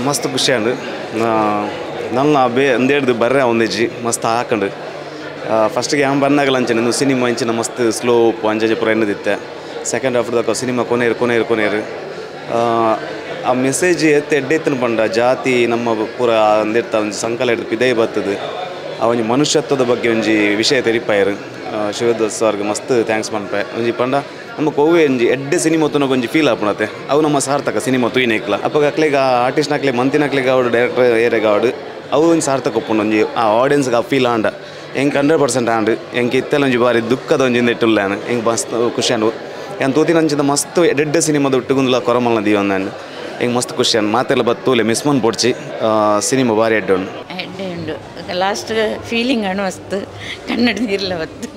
ಮಸ್ತ್ ಖುಷಿ ಆಂಡ್ ನನ್ನ ಬೇ ಅಂದೇಡ್ದು ಬರ್ರೆ ಒಂದಿಜ್ಜಿ ಮಸ್ತ್ ಹಾಕಂಡು ಫಸ್ಟ್ಗೆ ಯಾನ್ ಬನ್ನಾಗಲ ಅಂಚನೆ ಇಂದು ಸಿನಿಮಾ ಇಂಚಿನ ಮಸ್ತ್ ಸ್ಲೋ ಅಂಚೆ ಪೂರ ಎನ್ನದಿತ್ತೆ ಸೆಕೆಂಡ್ ಹಾಫ್ ದಕ ಸಿನಿಮಾ ಕೊನೇರು ಕೊನೇರು ಕೊನೇರು ಆ ಮೆಸೇಜ್ ಎತ್ತೆ ಎಡ್ಡೆತ್ತಿನ ಪಂಡ ಜಾತಿ ನಮ್ಮ ಪೂರ ಅಂದಿರ್ತ ಒಂಜಿ ಸಂಕಲ ಹಿಡ್ದು ಪಿದೈ ಬರ್ತದೆ ಆ ಒಂಜಿ ಮನುಷ್ಯತ್ವದ ಬಗ್ಗೆ ಒಂಜಿ ವಿಷಯ ತೆರಿಪಾಯರು ಶಿವದಾಸ್ ಸರ್ಗೆ ಮಸ್ತ್ thanks ಪನ್ಪೆ ಒಂಜಿ ಪಂಡ ನಮ್ಮ ಕೋವೆ ಒಂಜಿ ಎಡ್ಡೆ ಸಿನಿಮಾ ತುನಗ ಒಂಜಿ ಫೀಲ್ ಆಪುಣತೆ ಅವು ನಮ್ಮ ಸಾರ್ಥಕ ಸಿನಿಮಾ ತೂಯಿನೇಕ್ಲ ಅಪ್ಪಗ ಅಕ್ಲೆಗ ಆರ್ಟಿಸ್ಟ್ನಕ್ಲೆ ಮಂತಿನಕ್ಲೆಗ ಅವಡು ಡೈರೆಕ್ಟರ್ ಏರೆಗ ಅವಡು ಅವು ಒಂಜಿ ಸಾರ್ಥಕ ಉಪ್ಪುಂಡು ಒಂಜಿ ಆ ಆಡಿಯನ್ಸ್ಗೆ ಆ ಫೀಲ್ ಆಂಡ ಎಂಕ್ 100% ಆಂಡ್ ಎಂಕ್ ಇತ್ತೆಲ ಒಂಜಿ ಬಾರಿ ದುಃಖದ ಒಂಜಿ ಇಂದೆಟ್ಟುಲ್ಲಾನು ಎಂಕ್ ಮಸ್ತ್ ಖುಷಿ ಆಂಡ್ ಯಾನ್ ತೂತಿನಂಚಿದ ಮಸ್ತ್ ಎಡ್ಡೆ ಸಿನಿಮಾದ ಒಟ್ಟುಗುಂದುಲ ಕೊರಮಲ್ನ ದೀವೊಂದಾಂಡ್ ಎಂಕ್ ಮಸ್ತ್ ಖುಷಿ ಆಂಡ್ ಮಾತೆಲ್ಲ ಬತ್ತೂಲೆ ಮಿಸ್ ಮನ್ಪೊಡ್ಚಿ ಸಿನಿಮಾ ಬಾರಿ ಎಡ್ಡೆ ಉಂಡು ಎಡ್ಡೆ ಉಂಡು ಲಾಸ್ಟ್ ಫೀಲಿಂಗ್ ಅಣು ಮಸ್ತ್ ಕನ್ನಡ ನೀರ್ಲ ಬತ್ತು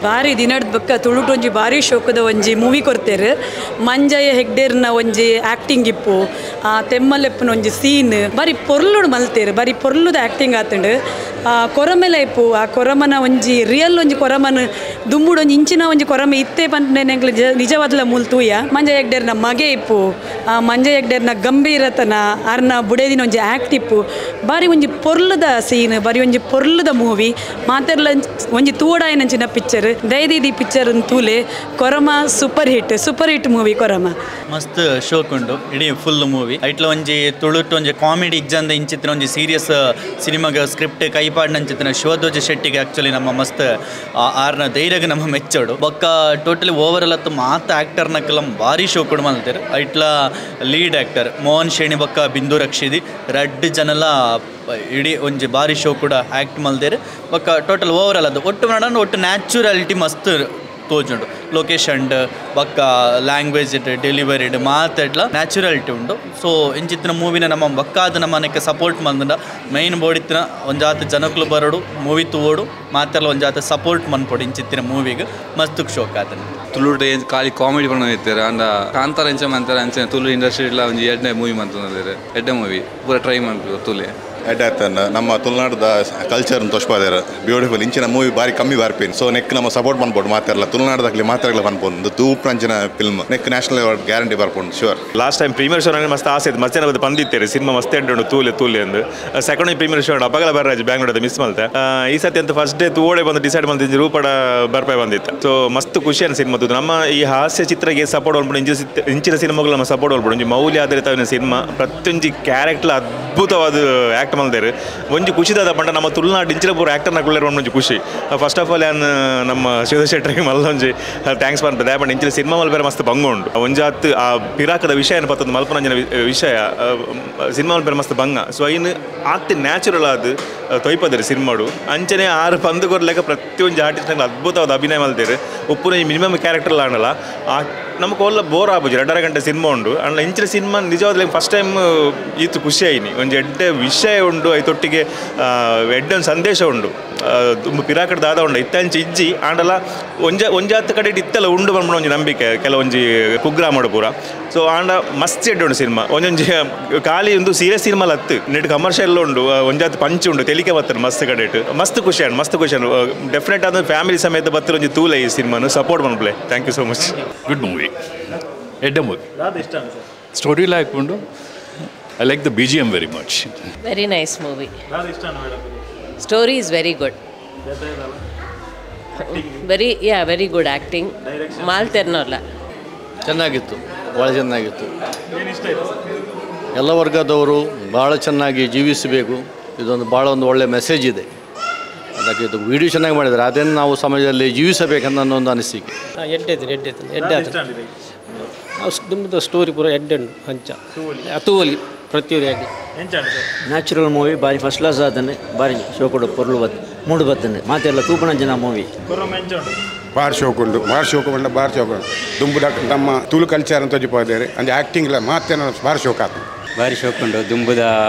ಬಾರಿ ದಿನದ ಬೊಕ್ಕ ತುಳುಟು ಒಂಜಿ ಬಾರಿ ಶೋಕದ ಒಂಜಿ ಮೂವಿ ಕೊರ್ತೆರ್ ಮಂಜಯ ಹೆಗ್ಡೇರ್ನ ಒಂಜಿ ಆ್ಯಕ್ಟಿಂಗ್ ಇಪ್ಪು ಆ ತೆಮ್ಮಲೆಪ್ಪನ ಒಂಜಿ ಸೀನ್ ಬಾರಿ ಪೊರ್ಲುಡು ಮಲ್ತೇರು ಬಾರಿ ಪೊರ್ಲುದ ಆ್ಯಕ್ಟಿಂಗ್ ಆತಂಡು ಕೊರಮೆಲ ಇಪ್ಪು ಆ ಕೊರಮನ ಒಂಜಿ ರಿಯಲ್ ಒಂಜಿ ಕೊರಮನ ದುಂಬುಡು ಒಂಜಿ ಇಂಚಿನ ಒಂಜಿ ಕೊರಮೆ ಇತ್ತೆ ಪನ್ಪುನೆಂಕ್ಲೆ ನಿಜವಾದ್ಲ ಮೂಲ ತೂಯ ಮಂಜಯ ಹೆಗ್ಡೇರ್ನ ಮಗೆ ಇಪ್ಪು ಆ ಮಂಜಯ ಹೆಗ್ಡೇರ್ನ ಗಂಭೀರತನ ಅರ್ನ ಬುಡೇದಿನ ಒಂಜಿ ಆ್ಯಕ್ಟ್ ಇಪ್ಪು ಬಾರಿ ಒಂಜಿ ಪೊರ್ಲುದ ಸೀನ್ ಬಾರಿ ಒಂಜಿ ಪೊರ್ಲುದ ಮೂವಿ ಮಾತೆರ್ಲ ಒಂಜಿ ತೂವಡಾಯಿನಂಚಿನ ಪಿಕ್ಚರ್ ದಯದೀದಿ ಪಿಕ್ಚರ್ ತೂಲೆ Korama super hit movie Korama ಮಸ್ತ್ ಶೋಕ್ ಉಂಡು ಇಡೀ ಫುಲ್ ಮೂವಿ ಐಟ್ಲ ಒಂಜಿ ತುಳುಟ್ಟು ಒಂಜಿ ಕಾಮಿಡಿ ಇಜ್ಜಂದ ಇಂಚಿತ್ತಿನ ಒಂಜಿ ಸೀರಿಯಸ್ ಸಿನಿಮಾಗ ಸ್ಕ್ರಿಪ್ಟ್ ಕೈಪಾಡ್ನಂಚಿತ್ತಿನ ಶಿವಧ್ವಜ ಶೆಟ್ಟಿಗೆ ಆ್ಯಕ್ಚುಲಿ ನಮ್ಮ ಮಸ್ತ್ ಆರ್ನ ಧೈರ್ಯಗೆ ನಮ್ಮ ಮೆಚ್ಚೋಡು ಬೊಕ್ಕ ಟೋಟಲಿ ಓವರ್ ಆಲ್ ಅತ್ತು ಮಾತ ಆ್ಯಕ್ಟರ್ನಕ್ಕೆಲ್ಲ ಭಾರಿ ಶೋಕುಡು ಮಲ್ತೇರು ಐಟ್ಲ ಲೀಡ್ ಆ್ಯಕ್ಟರ್ ಮೋಹನ್ ಶೇಣಿ ಬೊಕ್ಕ ಬಿಂದು ರಕ್ಷಿದಿ ರಡ್ಡ್ ಜನಲ ಇಡೀ ಒಂಜಿ ಭಾರಿ ಶೋ ಕೂಡ ಆ್ಯಕ್ಟ್ ಮಲ್ದೇರು ಬೊಕ್ಕ ಟೋಟಲ್ ಓವರ್ ಆಲ್ ಅದು ಒಟ್ಟು ಮಾಡೋಣ ಒಟ್ಟು ನ್ಯಾಚುರಾಲಿಟಿ ಮಸ್ತ್ ತೋಜುಂಡು ಲೊಕೇಶನ್ ಬೊಕ್ಕ ಲ್ಯಾಂಗ್ವೇಜ್ ಡೆಲಿವರಿಡ್ ಮಾತಾಡ್ಲ ನ್ಯಾಚುರಾಲಿಟಿ ಉಂಡು ಸೊ ಇಂಚಿತ್ತಿನ ಮೂವಿನ ನಮ್ಮ ಬೊಕ್ಕಾದ ನಮ್ಮ ಸಪೋರ್ಟ್ ಮಂದ ಮೈನ್ ಬೋಡಿತ್ತಿನ ಒಂಜಾತ ಜನಕ್ಕಲು ಬರೋಡು ಮೂವಿ ತೂವೋಡು ಮಾತೆಲ್ಲ ಒಂಜಾತ ಸಪೋರ್ಟ್ ಮನ್ಪೊಡು ಇಂಚಿತ್ತಿನ ಮೂವಿಗೆ ಮಸ್ತ್ ಶೋಕ್ ಆತನ ತುಳು ಖಾಲಿ ಕಾಮಿಡಿ ಪಣ ಇತ್ತಾರೆ ಅಂಡ ಕಾಂತಾರ ಎಂಚ ಮಂತಾರೆ ಅಂಚೆ ತುಳು ಇಂಡಸ್ಟ್ರಿ ಇಲ್ಲ ಒಂಜಿ ಎಡ್ಡೆ ಮೂವಿ ಮಂತಂದ್ರೆ ಎಡ್ಡೆ ಮೂವಿ ಪೂರ ಟ್ರೈ ಮಾಡ್ಬೇಕು ತುಲೆ ಎಡ್ಡೆ ಆತನ ನಮ್ಮ ತುಳುನಾಡದ ಕಲ್ಚರ್ ತೋಷ್ಪಾದೇರು ಬ್ಯೂಟಿಫುಲ್ ಇಂಚಿನ ಮೂವಿ ಬಾರಿ ಕಮ್ಮಿ ಬಾರ್ಪೇನು ಸೊ ನೆಕ್ ನಮ್ಮ ಸಪೋರ್ಟ್ ಮನ್ಪೋಡು ಮಾತಾಡಲ್ಲ ತುಳುನಾಡದಾಗಲಿ ಮಾತಾಡಲ್ಲ ಪನ್ಪೋದು ತೂಪ್ನಂಚಿನ film neck national award guarantee ಬರ್ಪೋಡು sure last time premiere show ನನಗೆ ಮಸ್ತ್ ಆಸೆ ಇತ್ತು ಮಸ್ತ್ ಜನ ಬಂದಿತ್ತೇರಿ ಸಿನಿಮಾ ಮಸ್ತ್ ಉಂಟು ತೂಲೆ ತೂಲೆ ಅಂದು ಸೆಕೆಂಡ್ ಪ್ರೀಮಿಯರ್ ಶೋ ಅಪಗಲ ಬರ್ರಾಜ್ ಬ್ಯಾಂಗ್ಳೂರದ ಮಿಸ್ ಮಲ್ತೆ ಈ ಸತಿ ಅಂತ ಫಸ್ಟ್ ಡೇ ತೂವಡೆ ಬಂದು ಡಿಸೈಡ್ ಮಾಡ್ತಿದ್ದು ರೂಪಡ ಬರ್ಪಾಯಿ ಬಂದಿತ್ತು ಸೊ ಮಸ್ತ್ ಖುಷಿಯನ್ನು ಸಿನಿಮಾ ನಮ್ಮ ಈ ಹಾಸ್ಯ ಚಿತ್ರಕ್ಕೆ ಸಪೋರ್ಟ್ ಒಲ್ಪಡು ಇಂಚಿನ ಸಿನಿಮಾಗಳು ನಮ್ಮ ಸಪೋರ್ಟ್ ಒಲ್ಪಡು ಒಂಜಿ ಮೌಲ್ಯ ಆಧಾರಿತ ಸಿನಿಮಾ ಪ್ರತಿಯೊಂಜಿ ಕ್ಯಾರೆಕ್ಟರ್ ಅದ್ಭುತವಾದ ಆ್ಯಕ್ಟ್ ಮಲ್ದೇರು ಒಂಜಿ ಖುಷಿದಾದ ಪಂಡ ನಮ್ಮ ತುಳುನಾಡು ಇಂಚಿನ ಪೂರ ಆ್ಯಕ್ಟರ್ನ ಕುಳ್ಳೇರು ಒಂಜಿ ಖುಷಿ ಫಸ್ಟ್ ಆಫ್ ಆಲ್ ಯಾನ್ ನಮ್ಮ ಶಿವದ ಶೆಟ್ಟರಿಗೆ ಮಲ್ಲ ಒಂಜಿ thanks ಪನ್ಪೆ ದಯಪಂಡ ಇಂಚಿನ ಸಿನಿಮಾ ಮಲ್ಪೆರೆ ಮಸ್ತ್ ಬಂಗ ಉಂಡು ಒಂಜಾತ್ ಆ ಪಿರಾಕದ ವಿಷಯ ಪತ್ತೊಂದು ಮಲ್ಪನಂಜಿನ ವಿಷಯ ಸಿನಿಮಾ ಮಲ್ಪೆರೆ ಮಸ್ತ್ ಬಂಗ ಸೊ ಇನ್ನು ಆತ್ ನ್ಯಾಚುರಲ್ ಆದ್ ತೊಯ್ಪದೇರು ಸಿನಿಮಾಡು ಅಂಚನೆ ಆರು ಪಂದು ಕೊರ್ಲೆಕ್ಕ ಪ್ರತಿಯೊಂಜಿ ಆರ್ಟಿಸ್ಟ್ನ ಅದ್ಭುತವಾದ ಅಭಿನಯ ಮಲ್ತೇರು ಉಪ್ಪುನ ಮಿನಿಮಮ್ ಕ್ಯಾರೆಕ್ಟರ್ ಆಣಲ್ಲ ಆ ನಮಗೆ ಒಲ್ಲ ಬೋರ್ ಆಪುಜಿ 2.5 ಗಂಟೆ ಸಿನಿಮಾ ಉಂಡು ಅಂಡ್ ಇಂಚಿನ ಸಿನಿಮಾ ನಿಜವಾದ ಫಸ್ಟ್ ಟೈಮ್ ಈತು ಖುಷಿ ಆಯ್ನಿ ಒಂಜಿ ಎಡ್ಡೆ ವಿಷಯ ಉಂಡು ಐತೊಟ್ಟಿಗೆ ಎಡ್ಡೆ ಒಂದು ಸಂದೇಶ ಉಂಡು ತುಂಬ ಪಿರಾಕಡ್ ದಾದ ಉಂಡು ಇತ್ತಂಚಿ ಇಜ್ಜಿ ಆಂಡಲ ಒಂಜ ಒಂಜಾತ್ ಕಡೆ ಇತ್ತೆಲ್ಲ ಉಂಡು ಪನ್ಪುನ ಒಂಜಿ ನಂಬಿಕೆ ಕೆಲವೊಂಜಿ ಕುಗ್ರಾಮಡು ಪೂರ ಸೊ ಆಂಡ ಮಸ್ತ್ ಎಡ್ಡೆ ಉಂಡು ಸಿನಿಮಾ ಒಂಜೊಂಜಿ ಖಾಲಿ ಒಂದು ಸೀರಿಯಸ್ ಸಿನಿಮಾ ಲತ್ತು ನೆಟ್ ಕಮರ್ಷಿಯಲ್ ಉಂಡು ಒಂಜಾತ್ ಪಂಚ್ ಉಂಡು ತೆಲಿಕೆ ಬತ್ತರು ಮಸ್ತ್ ಕಡೆ ಮಸ್ತ್ ಖುಷಿ ಆಂಡ್ ಮಸ್ತ್ ಖುಷಿ ಆಂಡ್ ಡೆಫಿನೆಟ್ ಆದ ಫ್ಯಾಮಿಲಿ ಸಮೇತ ಬತ್ತರು ಒಂಜಿ ತೂಲೆ ಈ ಸಿನಿಮಾನು ಸಪೋರ್ಟ್ ಮನ್ಪ್ಲೆ thank you so much. Good movie ಎಡ್ಡೆ ಮೂವಿ ಸ್ಟೋರಿ ಲೈಕ್ ಉಂಡು I like the BGM very much. Very nice movie. Story is very good. Very yeah very good acting. ಮಾಲ್ತೆರ್ನೋಲ್ಲ ಚೆನ್ನಾಗಿತ್ತು, ಭಾಳ ಚೆನ್ನಾಗಿತ್ತು. ಎಲ್ಲ ವರ್ಗದವರು ಭಾಳ ಚೆನ್ನಾಗಿ ಜೀವಿಸಬೇಕು, ಇದೊಂದು ಭಾಳ ಒಂದು ಒಳ್ಳೆಯ ಮೆಸೇಜ್ ಇದೆ. ಅದಕ್ಕೆ ಇದು ವಿಡಿಯೋ ಚೆನ್ನಾಗಿ ಮಾಡಿದ್ದಾರೆ, ಅದನ್ನು ನಾವು ಸಮಾಜದಲ್ಲಿ ಜೀವಿಸಬೇಕನ್ನೋ ಒಂದು ಅನಿಸಿಕೆ. ಎಡ್ಡೆ ಎಡ್ಡೆ ಎಡ್ಡೆ ನಿಮ್ಮದು ಸ್ಟೋರಿ ಪೂರ ಎಡ್ಡೆ ಅಂಚ ತೂವಲಿ ಪ್ರತಿಯೊಂದು ನ್ಯಾಚುರಲ್ ಮೂವಿ ಬಾರಿ ಫಸ್ಟ್ ಕ್ಲಾಸ್ ಆತನೆ ಬಾರಿ ಶೋಕುಡು ಪೊರ್ಲು ಬತ್ ಮೂಡು ಬತ್ತನೆ ಮಾತೆಲ್ಲ ತೂಪಣಂಚಿನ ಮೂವಿ ಬಾರ್ ಶೋಕುಂಡು ಬಾರ್ ಶೋಕು ಬಂಡ ಬಾರ್ ಶೋಕು ದುಂಬು ನಮ್ಮ ತುಳು ಕಲ್ಚರ್ ಅಂತ ತೋಜಿಪಾದೇರು ಅಂಚ ಆ್ಯಕ್ಟಿಂಗ್ಲ ಮಾತೇನ ಬಾರ್ ಶೋಕ್ ಆತು ಬಾರಿ ಶೋಕುಂಡು ದುಂಬುದ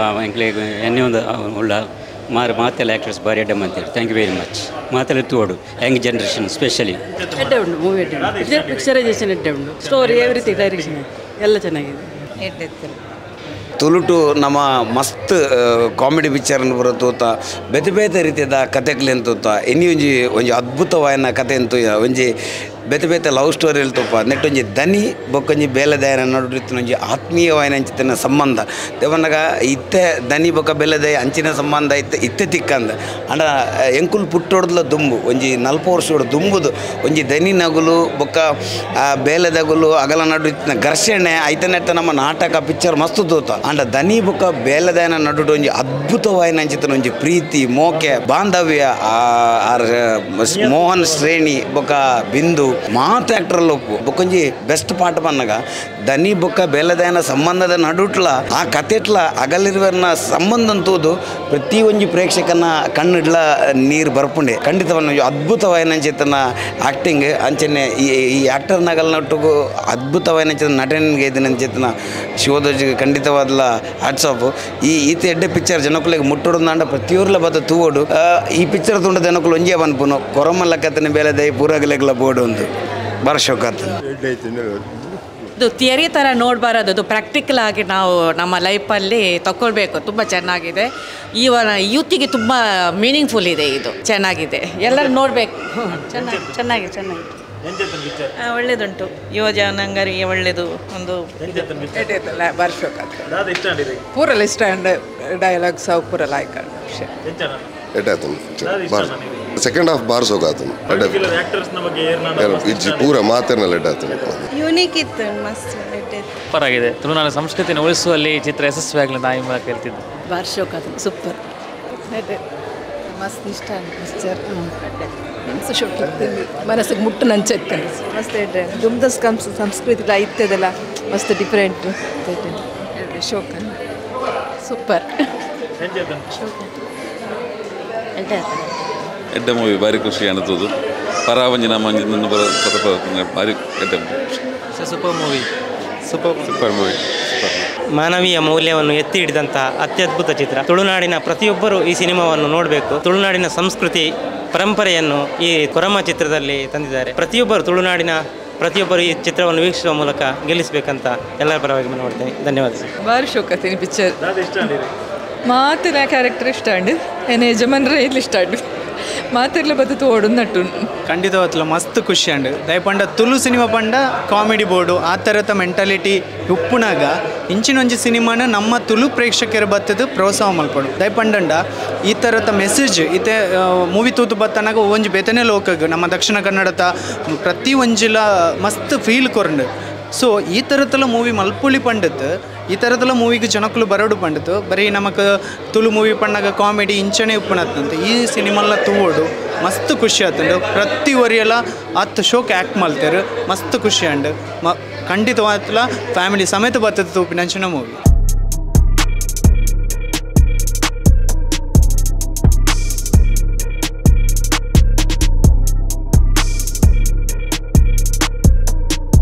ಎಂಕ್ಲೆ ಎನ್ನೆ ಒಂದು ಉಳ್ಳ ಮಾರು ಮಾತೆಲ್ಲ ಆ್ಯಕ್ಟರ್ಸ್ ಬಾರಿ ಎಡ್ಡೆ ಮಂತೇರು thank you very much ಮಾತೆಲ್ಲ ತೂವಡು ಯಂಗ್ ಜನರೇಷನ್ ಸ್ಪೆಷಲಿ ಎಡ್ಡೆ ಉಂಡು ಮೂವಿ ಎಡ್ಡೆ ಉಂಡು ಪಿಕ್ಚರೈಸೇಷನ್ ಎಡ್ಡೆ ಉಂಡು ಸ್ಟೋರಿ ಎವ್ರಿಥಿಂಗ್ ಡೈರೆಕ್ಷನ್ ಎಲ್ಲ ಚೆನ್ನಾಗಿದೆ ಎಡ್ಡೆ ತುಳುಟು ನಮ್ಮ ಮಸ್ತ್ ಕಾಮಿಡಿ ಪಿಕ್ಚರ್ನ ಪೂರ ತೂತ ಬೇತೆ ಬೇತೆ ರೀತಿಯ ಕತೆಕ್ಲೆನ್ ತೂತ ಇನ್ನಿ ಒಂಜಿ ಒಂಜಿ ಅದ್ಭುತವಾಯಿನ ಕತೆ ತೂಯ ಒಂಜಿ ಬೇತೆ ಬೇತೆ ಲವ್ ಸ್ಟೋರಿಯಲ್ಲಿ ತೂಪ ನೆಟ್ಟೊಂಜಿ ದನಿ ಬೊಕ್ಕೊಂಜಿ ಬೇಲೆದಾಯನ ನಡುತ್ತಿನೊಂಜಿ ಆತ್ಮೀಯವಾಯಿನ ಅಂಚಿನ ಸಂಬಂಧ ದೇವನಗ ಇತ್ತೆ ದನಿ ಬೊಕ್ಕ ಬೇಲೆದಾಯ ಅಂಚಿನ ಸಂಬಂಧ ಇತ್ತೆ ಇತ್ತೆ ತಿಕ್ಕಂದ ಅಂಡ ಎಂಕುಲು ಪುಟ್ಟೊಡ್ಲ ದುಂಬು ಒಂಜಿ 40 ವರ್ಷೋಡು ದುಂಬುದು ಒಂಜಿ ದನಿ ನಗುಲು ಬೊಕ್ಕ ಬೇಲೆದಗುಲು ಅಗಲ ನಡುತ್ತಿನ ಘರ್ಷಣೆ ಐತನೆಟ್ಟ ನಮ್ಮ ನಾಟಕ ಪಿಕ್ಚರ್ ಮಸ್ತ್ ತೂತ ಅಂಡ ದನಿ ಬೊಕ್ಕ ಬೇಲೆದಾಯನ ನಡುಟು ಒಂಜಿ ಅದ್ಭುತವಾಯಿನ ಅಂಚಿನ ಒಂಜಿ ಪ್ರೀತಿ ಮೋಕೆ ಬಾಂಧವ್ಯ ಮೋಹನ್ ಶ್ರೇಣಿ ಬೊಕ್ಕ ಬಿಂದು ಮಾತು ಆ್ಯಕ್ಟರ್ ಲೋಪು ಬೊಕ್ಕೊಂಜಿ ಬೆಸ್ಟ್ ಪಾಠ ಬನ್ನಗ ದನಿ ಬೊಕ್ಕ ಬೇಲೆದಾಯನ ಸಂಬಂಧದ ನಡುಟ್ಲ ಆ ಕತೆಟ್ಲ ಅಗಲಿರುವರ್ನ ಸಂಬಂಧ ತೂದು ಪ್ರತಿ ಒಂಜಿ ಪ್ರೇಕ್ಷಕನ ಕಣ್ಣಿಡ್ಲ ನೀರು ಬರ್ಪುಂಡೆ ಖಂಡಿತವನ್ನು ಅದ್ಭುತವಾಯಿನ ಚೇತನ ಆ್ಯಕ್ಟಿಂಗ್ ಅಂಚನೆ ಈ ಈ ಆ್ಯಕ್ಟರ್ನಾಗಲ್ ನಟ್ಟುಗು ಅದ್ಭುತವಾಯಿನ ಚೇತನ ನಟನೆಗೆ ಇದನ್ನ ಚೇತನ ಶಿವಧ್ವಜ ಖಂಡಿತವಾದಲ ಹ್ಯಾಟ್ಸ್ ಆಫ್. ಈ ಈತ ಎಡ್ಡೆ ಪಿಕ್ಚರ್ ಜನಕುಲಿಗೆ ಮುಟ್ಟೊಡ್ದಾಂಡ ಪ್ರತಿಯೊರ್ಲ ಬತ್ತ ತೂವೋಡು ಈ ಪಿಕ್ಚರ್ ತುಂಡ ಜನಕುಲು ಒಂಜೇ ಬನ್ಪುನು ಕೊರಮಲ್ಲ ಕತ್ತನೆ ಬೇಲೆದಾಯಿ ಪೂರಗಲೆಗ್ಲ ಬೋಡು ಒಂದು ಬರಶೋಕತ್ತು. ಇದು ಥಿಯರಿ ಥರ ನೋಡಬಾರದು, ಅದು ಪ್ರಾಕ್ಟಿಕಲ್ ಆಗಿ ನಾವು ನಮ್ಮ ಲೈಫಲ್ಲಿ ತಗೊಳ್ಬೇಕು. ತುಂಬ ಚೆನ್ನಾಗಿದೆ, ಇವನ ಯೂತಿಗೆ ತುಂಬ ಮೀನಿಂಗ್ಫುಲ್ ಇದೆ, ಇದು ಚೆನ್ನಾಗಿದೆ, ಎಲ್ಲರೂ ನೋಡಬೇಕು. ಚೆನ್ನಾಗಿ ಚೆನ್ನಾಗಿ ಚೆನ್ನಾಗಿ ಒಳ್ಳೆಯದುಂಟು, ಯುವ ಜನಾಂಗರಿಗೆ ಒಳ್ಳೆಯದು ಒಂದು. ಪೂರಲ್ ಇಷ್ಟ ಡೈಲಾಗ್ಸ್ ಅವು ಪೂರ ಲಾಯ್ಕ್. ಸೆಕೆಂಡ್ ಹಾಫ್ ಬಾರ್ ಸೋಗಾತನು ಪೂರ ಮಾತೇನಲ್ಲ ಯೂನಿಕ್ ಇತ್ತು, ಮಸ್ತ್ ಸೂಪರ್ ಆಗಿದೆ. ತುಳುನಾಡ ಸಂಸ್ಕೃತಿಯನ್ನು ಉಳಿಸುವಲ್ಲಿ ಚಿತ್ರ ಯಶಸ್ವಿಯಾಗಲಿ ನಾಯಿ ಮೂಲಕ ಹೇಳ್ತಿದ್ದೆ. ಬಾರ್ ಶೋಕಾತನು ಸೂಪರ್, ಮಸ್ತ್ ಇಷ್ಟ ಪಿಕ್ಚರ್, ಮನಸ್ಸು ಶೋಕ್ ಮನಸ್ಸಿಗೆ ಮುಟ್ಟು ನಂಚೆತ್ತೆ ಮಸ್ತ್ ದುಮ್ದ ಸಂಸ್ಕೃತಿ ಇತ್ತದಲ್ಲ ಮಸ್ತ್ ಡಿಫರೆಂಟ್ ಶೋಕ ಸೂಪರ್. ಎಡ್ಡೆ ಮೂವಿ ಭಾರಿ ಖುಷಿ ಅನಿಸೋದು ಪರಾವಂಜಿ ನಮ್ಮ ಭಾರಿ ಎಡ್ಡೆ super movie, super super movie. ಮಾನವೀಯ ಮೌಲ್ಯವನ್ನು ಎತ್ತಿ ಹಿಡಿದಂತಹ ಅತ್ಯದ್ಭುತ ಚಿತ್ರ. ತುಳುನಾಡಿನ ಪ್ರತಿಯೊಬ್ಬರು ಈ ಸಿನಿಮಾವನ್ನು ನೋಡಬೇಕು. ತುಳುನಾಡಿನ ಸಂಸ್ಕೃತಿ ಪರಂಪರೆಯನ್ನು ಈ ಕೊರಮ ಚಿತ್ರದಲ್ಲಿ ತಂದಿದ್ದಾರೆ. ಪ್ರತಿಯೊಬ್ಬರು ತುಳುನಾಡಿನ ಪ್ರತಿಯೊಬ್ಬರು ಈ ಚಿತ್ರವನ್ನು ವೀಕ್ಷಿಸುವ ಮೂಲಕ ಗೆಲ್ಲಿಸಬೇಕಂತ ಎಲ್ಲರ ಪರವಾಗಿ ಮಾಡ್ತೇನೆ. ಧನ್ಯವಾದ. ಭಾರಿ ಶೋಕತೀನಿ ಪಿಕ್ಚರ್, ಮಾತಿನ ಕ್ಯಾರೆಕ್ಟರ್ ಇಷ್ಟ ಅಂಡು ಏನೇ ಯಜಮಾನ್ರೆ ಇಲ್ಲಿ ಇಷ್ಟ ಅಂಡು ಮಾತಿರ್ಲ ಬದ್ದು ತೋಡು ನಟ್ಟು ಖಂಡಿತವತ್ಲ ಮಸ್ತ್ ಖುಷಿ ಅಂಡು. ದಯಪಂಡ ತುಳು ಸಿನಿಮಾ ಪಂಡ ಕಾಮಿಡಿ ಬೋರ್ಡು ಆ ಥರದ ಮೆಂಟಾಲಿಟಿ ಉಪ್ಪುನಾಗ ಇಂಚಿನೊಂಜಿ ಸಿನಿಮಾನ ನಮ್ಮ ತುಳು ಪ್ರೇಕ್ಷಕರು ಬತ್ತದು ಪ್ರೋತ್ಸಾಹ ಮಲ್ಪಡು. ದಯಪಂಡಂಡ ಈ ಥರದ ಮೆಸೇಜ್ ಇತ್ತೆ ಮೂವಿ ತೂತು ಬತ್ತನಾಗ ಒಂಜಿ ಬೇತನೇ ಲೋಕಗ್ ನಮ್ಮ ದಕ್ಷಿಣ ಕನ್ನಡದ ಪ್ರತಿ ಒಂಜಿಲ ಮಸ್ತ್ ಫೀಲ್ ಕೊರಂಡು. ಸೊ ಈ ಥರದೆಲ್ಲ ಮೂವಿ ಮಲ್ಪುಳಿ ಪಂಡತ್ತು, ಈ ಥರದೆಲ್ಲ ಮೂವಿಗೆ ಜನಕ್ಕಲು ಬರೋಡು ಪಂಡತ್ತು. ಬರೀ ನಮಕ್ ತುಳು ಮೂವಿ ಪಣ್ಣಾಗ ಕಾಮಿಡಿ ಇಂಚನೆ ಉಪ್ಪುನತ್ತಂತೆ ಈ ಸಿನಿಮಾಲ ತೂವೋಡು ಮಸ್ತ್ ಖುಷಿ ಆತಂಡು. ಪ್ರತಿ ಒರಿಯೆಲ್ಲ ಹತ್ತು ಶೋಕ್ ಆ್ಯಕ್ಟ್ ಮಾಡ್ತಾರೆ, ಮಸ್ತ್ ಖುಷಿ ಅಂಡು. ಖಂಡಿತವಾಗ್ಲ ಫ್ಯಾಮಿಲಿ ಸಮೇತ ಬರ್ತದೆ ತೂಪಿನಂಚಿನ ಮೂವಿ.